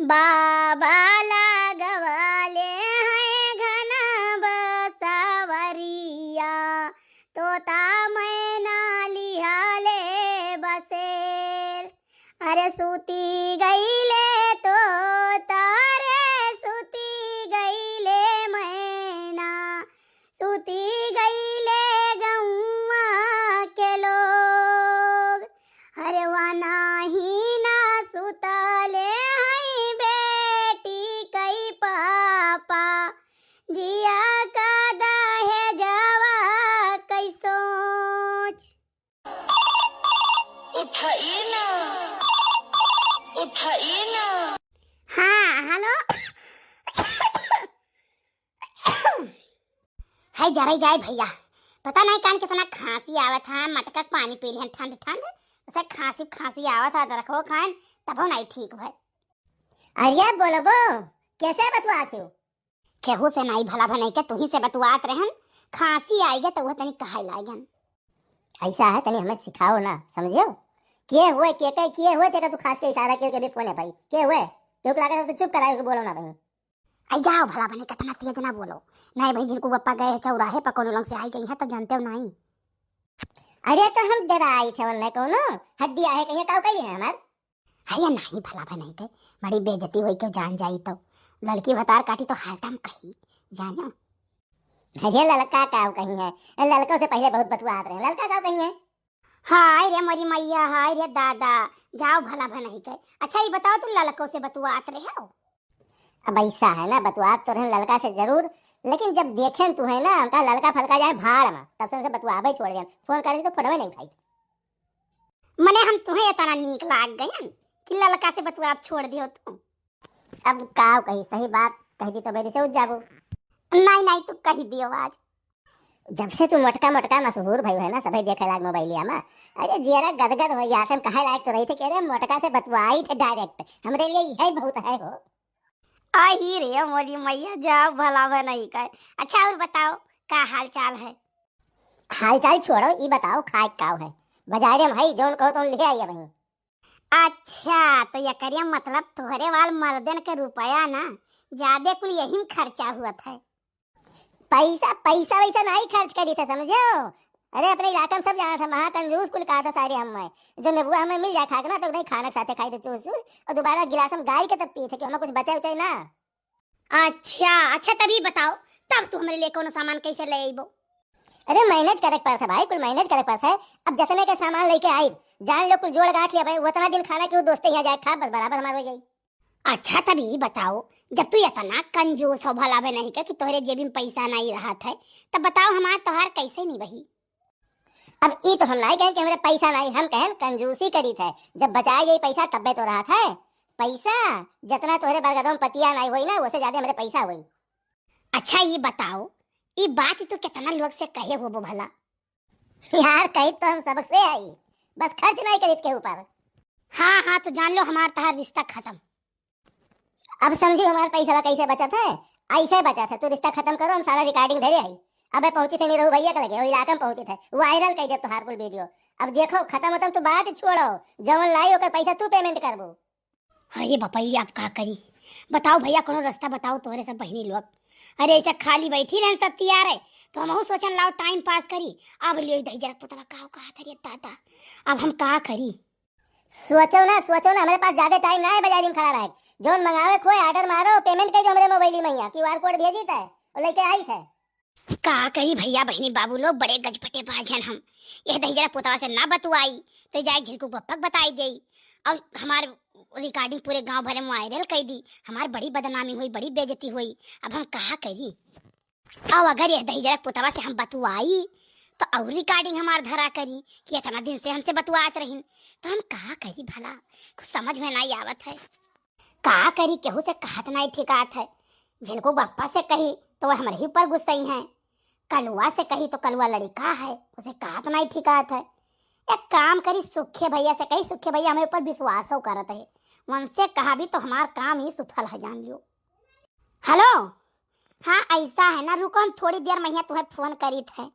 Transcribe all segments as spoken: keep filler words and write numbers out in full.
बाबा लगवले हैं घन बसवरिया, तोता मैना लिहले बसेर। अरे सूती गईले तोता रे, सूती गईले मैना, सूती गईले गौवा के लोग। अरे वनाही ना सुतले हई बेटी कई पापा, जिया का दहेजवा कई सोच। उठाइए ना, उठाइए ना। हाँ, हेलो। हाय जरे जाए भैया, पता नहीं कान कितना खांसी आवत है, मटका के पानी पी लिहन ठंड ठंड, उसे खांसी खांसी आवत है, अदरकवा खाएन तबो नहीं ठीक भय। अरे बोलबो, कैसे बतुआत हो? केहू से नहीं भला भनई के, तुही से बतुआत रहन, खांसी आई गए तो वह तनी कहाई लागन। ऐसा है, तनी हमें सिखाओ ना, समझियो? के हुए, के के, के हुए, तेरा तू खास के इशारा के, के भी फोन है भाई, के हुए? क्यों लगा तो चुप कराए, बोलो ना भाई। आई जाओ भला बने, कितना तेज ना बोलो। नहीं भाई, जिनको बप्पा गए हैं चौराहे पर कोनो लंग से आई गई है तो जानते हो नहीं। अरे तो हम डराई थे, उनने कोनो हड्डी आहे कहीं काव कही है हमार। अरे नहीं भला बने के, बड़ी बेइज्जती होई, क्यों जान जाई तो लड़की भतार काटी तो हरदम कही, जानो। अरे ललका काव कही है, ललको से पहले बहुत बतुआत रहे, ललका काव कही है। हाय रे मोरी मैया, हाय रे दादा, जाओ भला भनई के। अच्छा, ये बताओ, तू ललको से बतुआत रहे हो? अब ऐसा है ना, बतुआत तो रहन ललका से जरूर, लेकिन जब देखेन तू है ना, उनका ललका फलका जाए भाड़ में, तब से उनसे बतुआबे छोड़ देन। फोन करे तो फोनवे नहीं उठाई। मने हम तुम्हें इतना नीक लाग गयन कि ललका से बतुआब छोड़ दियो तू। अब का कही, सही बात कह दी तो बेरी से उठ जाबो। नहीं, नहीं, तू कह दियो आज। जब से तू मोटका मोटका मशहूर भई है ना, सभे देखे लाग मोबाइलिया में। अरे जियरा गदगद हो जात, हम कहे लायक तो रही थे कि अरे मोटका से बतवाई थे डायरेक्ट, हमरे लिए यही बहुत है हो। आई रे मोरी मैया, जाओ भला भनई का। अच्छा और बताओ, का हाल चाल है? हाल चाल छोड़ो, ई बताओ खाए काव है? बाजारे में है, जौन कहो तौन ले आई अबहीं। अच्छा, तो एकरे मतलब तोहरे वाल मर्दन के रुपया ना, ज्यादा कुल यही में खर्चा हुआ था। पैसा, पैसा वैसा नहीं खर्च करी था, समझो? अरे अपने इलाका में सब जाना था, महाकंजूस कुल कहा था सारे हम में। जो नेबुआ हमें मिल जाए खाए के ना, तो उधर खाना के साथे खाई थे चूस चूस, और दोबारा गिलास में गाड़ी के तब पी थे कि हमें कुछ बचा उचा ना। अच्छा, अच्छा, तभी बताओ, तब तू हमरे लिए कोनो सामान कैसे ले अइबो? अरे मैनेज करे के पड़त है भाई, कुल मैनेज करे के पड़त है। अब जतने के सामान लेके आई, जान लो कुल जोड़ गांठ लिया भाई, उतना दिन खाना कि वो दोस्ते यहाँ जाए खा, बस बराबर हमार हो जाई। अच्छा, तब ई बताओ, जब तू इतना कंजूस हो भला बे नहीं के कि तोहरे जेबी में पैसा नहीं रहत है, तब बताओ हमार तोहार कैसे निबही? अब ई तो हम नहीं कहें कि हमरे पैसा नहीं, हम कहें कंजूसी करी थे। जब बचाए जाई पैसा तब्बे तो रहत है। पैसा जितना तोहरे बरगदों में पतिया नहीं होई ना, उससे ज्यादा हमरे पैसा होई। अच्छा, ई बताओ, ई बात तू कितना लोग से कहे होबो भला? यार, कही तो हम सबसे आई, बस खर्च नहीं करीत के ऊपर। हाँ, हाँ, तो जान लो हमार तहार रिश्ता खत्म। अब समझी हमार पैसा कैसे बचत है, ऐसे बचत है। तू रिश्ता खत्म करो, हम सारा रिकॉर्डिंग धरे आई। अबे पहुंची थे निरहू भैया के लगे, वो इलाका में पहुंची थे, वायरल कर दे तोहार कुल वीडियो। अब देखो खत्म होतम तू बात छोड़ो, जवन लाई ओकर पैसा तू पेमेंट करबो। अरे बपैया, अब का करी? बताओ भैया, कोनो रास्ता बताओ तोहरे सब बहिनी लोग। अरे ऐसे खाली बैठी रहन सब तैयार है, तो हमहू सोचन लाओ टाइम पास करी। अब लियो दही जरा पुतवा का कहा था रे दादा, अब हम का करी? सोचो ना, सोचो ना, हमरे पास ज्यादा टाइम ना है बाजारी में खड़ा रहे। जौन मंगावे खोए ऑर्डर मारो, पेमेंट कर दो हमरे मोबाइल में, यहाँ क्यूआर कोड भेजी थे और लेके आई थे। का करी भैया, बहिनी, बाबू लोग बड़े गजपटे बाज हन हम। यह दही जरा पुतवा से ना बतुआई, तो जाए झिनकू बप्पक बताई देई। और हमार रिकॉर्डिंग पूरे गांव भरे में वायरल कर दी। हमार बड़ी बदनामी हुई, बड़ी बेइज्जती हुई। अब हम कहा करी? अब अगर यह दही जरा पुतवा से हम बतुआई, तो और रिकॉर्डिंग हमार धरा करी कि इतना दिन से हमसे बतुआत रहीन। तो हम कहा करी भला? कुछ समझ में नहीं आवत है। का करी, केहू से कहत नहीं ठिकात है। झिनकू बप्पा से कही, तो वह हमरे ही ऊपर गुस्सई हैं। कलुआ से कही, तो कलुआ लड़िका है, उसे कहत नहीं ठिकात है। एक काम करी, सुखे भैया से कही, सुखे भैया हमरे ऊपर विश्वासो करत है, उनसे कहा भी तो हमार काम ही सुफल है, जान लियो। हेलो, हाँ, ऐसा है ना, रुको, हम थोड़ी देर में यहाँ तुम्हें फोन करीत है।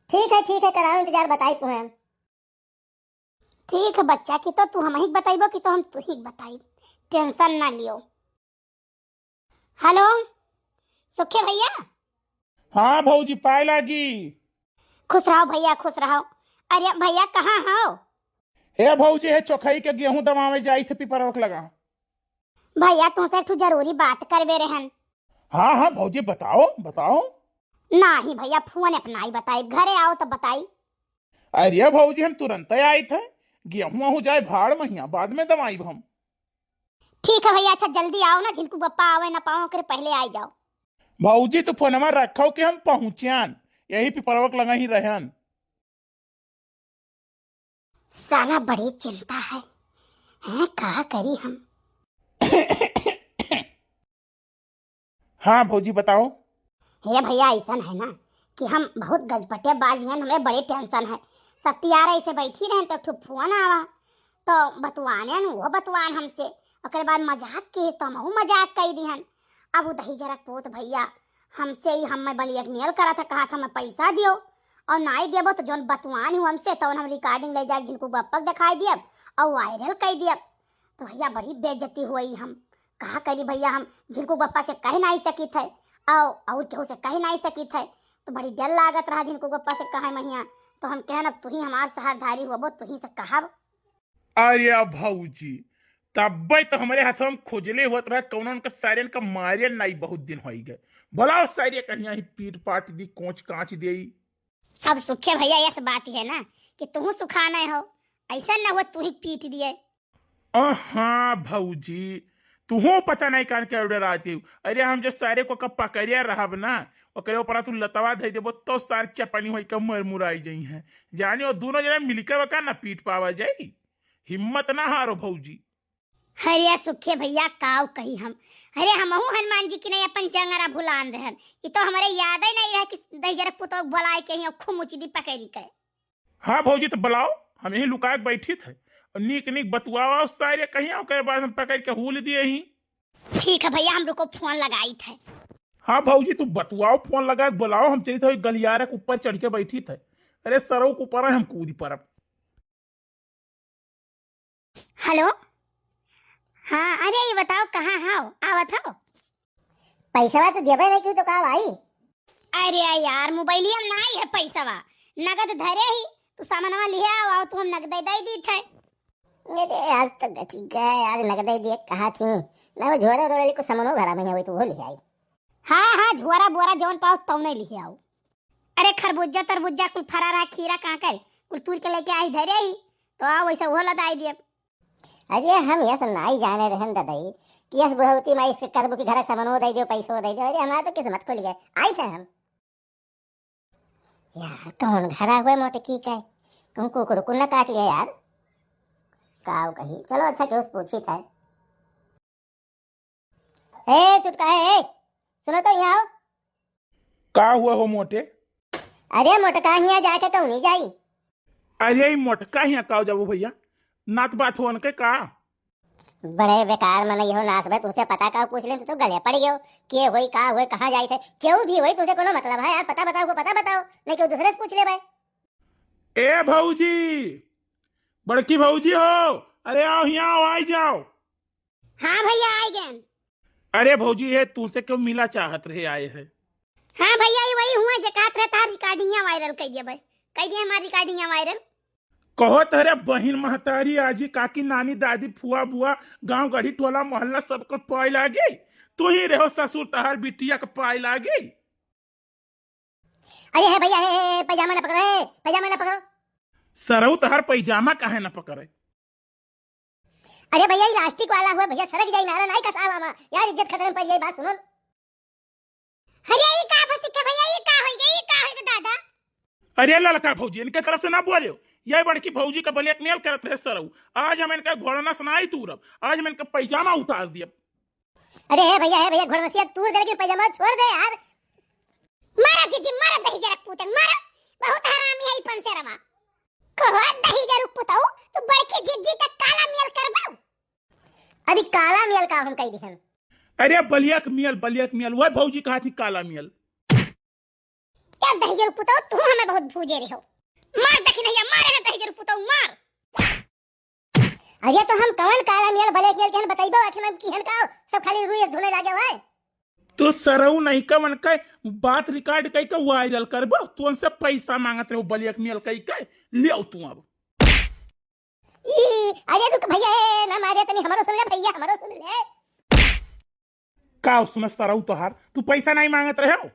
ठीक है, ठीक है, कराओ इंतजार, बताई तुम्हें। ठीक है बच्चा, कि तो तू हमही के बताइबो कि तो हम तुही के बताइब। टेंशन ना लियो। हेलो, सुखे भैया। हाँ भौजी, पाए लागी। खुश रहो भैया, खुश रहो। अरे भैया, कहाँ हो? हे भौजी, हे चोखई के गेहूं दमावे जाई थे पिपरवा के लगा। भैया, तुमसे एक ठो जरूरी बात करबे रहन। हाँ हाँ भौजी, बताओ बताओ। नाही भैया, फोन अपना ही बताई, घरे आओ तब बताई। अरे भौजी, हम तुरंत आई थे, गेहूं हो जाए भाड़ महिया, बाद में दमाई हम। ठीक है भैया, अच्छा जल्दी आओ ना, झिनकू बप्पा आवे ना पाओ, ओकरे पहले आई जाओ। भौजी, तू फोनवा रखो कि हम पहुँचन, यही पिपरवा के लगा ही रहन। साला बड़ी चिंता है, हैं, का करी हम? हाँ भौजी, बताओ। हे भैया, ऐसन है ना कि हम बहुत गजपटे बाज हैं, हमरे बड़ी टेंशन है। सत्तियार ऐसे बैठी रहन तो एक ठो फोन आवा, तो बतुआने न, वो बतुआन हमसे। ओकरे बाद मजाक की तो हमहू मजाक कई दिहन। अब उ दही जरा पूत भैया हमसे ही, हम मैं बलिया के मेल करा था, कहा था मैं पैसा दियो और नाई देबो तो जौन बतुआन हूँ हमसे, तौन हम रिकॉर्डिंग ले जाके झिनकू बप्पा के दिखाई दियब और वायरल कई दियब। तो भैया बड़ी बेइज्जती हुई, हम कहा करी भैया, हम झिनकू बप्पा से कह नहीं सकित है और, और केहू से कह नहीं सकित है। तो बड़ी डर लागत रहा झिनकू बप्पा से कहे महिया। तो हम कहन अब तुही हमार सहारधारी होबो, तुही से कहब। अरे भौजी, तब्बे तो हमरे हाथ में खोजले होत रहा, कौनो उनका सारियन का मारियन नहीं, बहुत दिन होई गए। बोलाओ सारिया कहीं ही पीट पाट दी, कोच कांच देई। अब सुखे भैया, यस बात है ना कि तुहू सुखा नहीं हो, ऐसा ना हो तुही पीट दिए। अ, हाँ भौजी, तुहू पता नहीं कान के order आती हो। अरे हम जो सारे को का पकड़िया रहब ना, ओकरे ऊपर तू लतवा धई देबो तो सार चपनी होई के मर मुराई जाई है। जानी वो दोनों जना मिलके बका ना पीट पावा जाई। हिम्मत ना हारो भौजी। अरे सुखे भैया, काव कही हम। अरे हमहू हनुमान जी की नहीं अपन जंगरा भुलान रहन। ई तो हमरे याद ही नहीं रहा कि दही जरा पुतोह के बुलाए के ही खूब मुचदी पकड़ी के। हाँ भौजी, तो बुलाओ, हम यहीं लुका के बैठी थे। और नीक नीक बतुआओ सारे कहीं, ओकरे बाद हम पकड़ के हूल दिए ही। ठीक है भैया, हम रुको फोन लगाई थे। हाँ भौजी, तू बतुआओ, फोन लगा के बुलाओ, हम चली थे गलियारा के ऊपर चढ़ के बैठी थे। अरे सरऊ के ऊपर है, हम कूदी परब। हेलो, हाँ, अरे ये बताओ कहाँ हो, आवत हो? पैसवा तो देबे नहीं क्यों तो का भाई? अरे यार, मोबाइलिया में नहीं है पैसवा, नगद धरे ही, तू सामानवा लिहे आओ, आओ तू हम नगदे दे दी थे। अरे आज तो गठी गए, आज नगदे दिए कहा थी, ना वो झोरा रोले को सामानो घरा में है, वही तो वो ले आई। हाँ हाँ, झोरा बोरा जौन पाओ तौने लिहे आओ। अरे खरबूजा तरबूजा कुल फरा रहा, खीरा कांकर कुल तूर के लेके आई धरे ही, तो आओ वैसे वो लदाई दिए। अरे हम यस नाई जाने रहन ददई कि यस बुढ़ौती माई इसके करबो की घर सामानो दे दो, पैसो दे दो। अरे हमारे तो किस्मत खुल गए, आई थे हम। यार कौन घरा हुए मोटकी का, कहूँ कुकुर कुन न काट लिया यार। काव कही, चलो अच्छा क्यों पूछी था। ए छुटका है, ए, सुनो तो यहाँ आओ। का हुआ हो मोटे? अरे मोटका हियाँ जाके कहूँ नहीं जाई। अरे ई मोटका हियाँ का जाबो भैया, नात बात हो उनके का? बड़े बेकार मन यहो नास बे, तुमसे पता का पूछ लें तो गले पड़ गयो। के होई का होई कहाँ जाई थे, केहू भी होई तुमसे कोनो मतलब है यार, पता बताओ को पता बताओ, नहीं केहू दूसरे से पूछ ले भाई। ए भौजी, बड़की भौजी हो, अरे आओ हियाँ आओ, आई जाओ। हाँ भैया, आई गए। अरे भौजी, ये तुमसे क्यों मिला चाहत रहे आए हैं? हाँ भैया, ये वही हुआ जे कहत रहे तार रिकॉर्डिंग वायरल कर दिया भाई, कर दिया हमारी रिकॉर्डिंग वायरल। कहो तहरे बहिन महतारी आजी काकी नानी दादी फुआ बुआ गांव गढ़ी टोला मोहल्ला सबको पाए लागी, तू ही रहो ससुर तहार बिटिया के पाए लागी। अरे हे भैया, हे, हे, पैजामा ना पकड़ो, हे, पैजामा ना पकड़ो। सरऊ तहार पैजामा काहे ना पकड़े? अरे भैया, इलास्टिक वाला हुआ भैया, सरक जाई नारा, नाई कसावा मा। यार, इज्जत खतरे में पड़ जाई, बात सुनो। अरे, ई का बस के भैया, ई का होई गई, ई का होई गई दादा? अरे ललका भौजी, इनके तरफ से ना बोले हो। ये बड़की भौजी का ब्लैकमेल करत रहे सरऊ। आज हम इनका घोड़ना सुनाई तूरब, आज हम इनका पैजामा उतार दियब। अरे हे भैया, हे भैया, घोड़मसिया तूर दे, लेकिन पैजामा छोड़ दे यार। मारा जीजी, मारा दही जरा पूतन, मारा। बहुत हरामी है ई पंसेरवा। कहो दही जरा पुतऊ, तू बड़की जीजी का काला मेल करबऊ। अभी काला मेल का हम कह दिहन। अरे बलिया के मेल, बलिया के मेल, वह भौजी कहा थी काला मेल। क्या दही जरा पुतऊ, तू हमें बहुत भूजे रहे हो। मार देखी नहीं, मारे है दही जरा पुतऊ, मार। अरे तो हम कवन काला मेल, blackmail केहन बतइबो, आखिर में किहन का सब खाली रुई धुने लागे हुए। तो सरऊ नहीं कवन के बात record कई के viral करबो, तू उनसे पैसा मांगत रहो blackmail कई के, ले आओ तू अब। ई, अरे रुक भैया, ए, ना मारे तनी, हमरो सुन ले भैया, हमरो सुन ले। का उसमें सरऊ तोहार, तू पैसा नहीं मांगत रहे हो?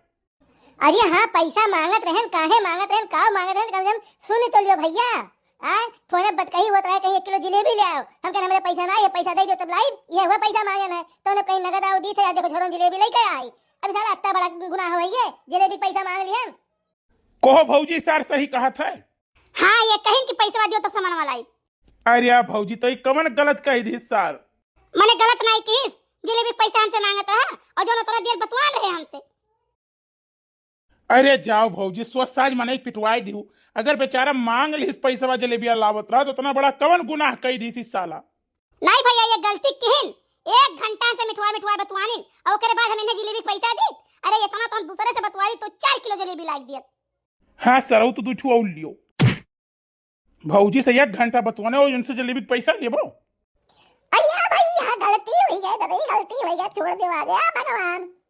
अरे हाँ, पैसा मांगत रहन, काहे मांगत रहन, का मांगत रहन, कम से कम सुन तो लियो भैया। आय, फोने बतकही होत रहे, कहीं एक किलो जिलेबी ले आओ। हम कहने, "हमरे पैसा ना है, पैसा दे दो तब लाई।" ये हुआ पैसा मांगन है, तो उन्हें कहीं नगद आओ दी थे, "यार देखो छोरो, जिलेबी लेके आई।" अब साला इतना बड़ा गुनाह हो ये, जिलेबी पैसा मांग लिहन। कहो भौजी, सार सही कहत है। हाँ, ये कहिन कि पैसा दियो तब सामान वाला आई। अरे यार भौजी, तो ये कवन गलत कही दी सार? मने गलत नहीं किस, जिलेबी पैसा हमसे मांगत रहा और जो उतना देर बतवा रहे हमसे। अरे जाओ भौजी, सोच साज मनई पिटवाई दिहू। अगर बेचारा मांग लिहिस पैसवा, जलेबिया लावत रहा, तो उतना बड़ा कवन गुनाह कई दिहिस साला? नहीं भैया, ये गलती किहिन। एक घंटा से मिठवा मिठवा बतवानिन और ओकरे बाद हम इन्हें जलेबी पैसा दी। अरे इतना तो हम दूसरे से बतवाई तो चार किलो जलेबी लाग दियत। हाँ सरऊ, तू दू ठू और लियो। भौजी से एक घंटा बतवाने और उनसे जलेबी के पैसा लेबो? अरे हाँ भाई, यहाँ गलती हुई गई, दादा, ये गलती हुई गई, छोड़ दे आगे, आ भगवान।